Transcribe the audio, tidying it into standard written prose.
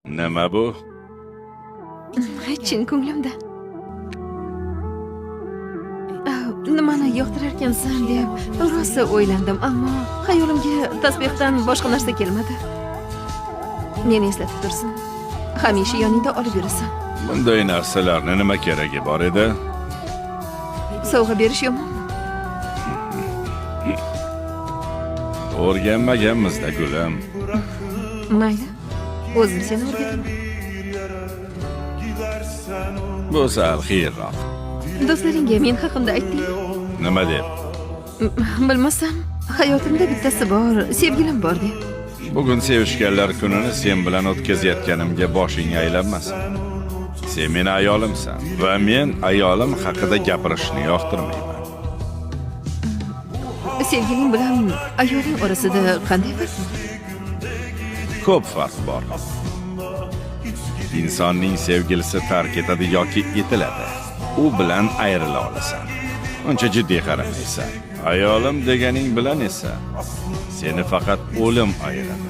Nima bu? Chin ko'nglimdan. Nimani yoqtirarkansan deb rosa o'ylandim, ammo xayolimga tasbehdan boshqa narsa kelmadi. Meni eslatib tursin. Hamisha yoningda olib yurasan. Bunday narsalarni nima keragi bor edi? Sovg'a berish yomonmi? O'rganmaganmiz-da, gulim. Mayli. O'zim seni o'rgataman. Bu sal qiyinroq. Do'stlaringga men haqimda aytdingmi? Nima deb? Bilmasam, hayotimda bittasi bor, sevgilim bor deb. Bugun sevishganlar kunini sen bilan o'tkazayotganimga boshing aylanmasin. Sen meni ayolimsan va men ayolim haqida gapirishni yoqtirmayman. Sevgiling bilan ayoling orasida qanday farq bor? Ko'p farq bor. Insonning sevgilisi tark etadi yoki etiladi. U bilan ayrila olasan. Uncha jiddiy qaramaysan. Ayolim deganing bilan esa seni faqat o'lim ayiradi.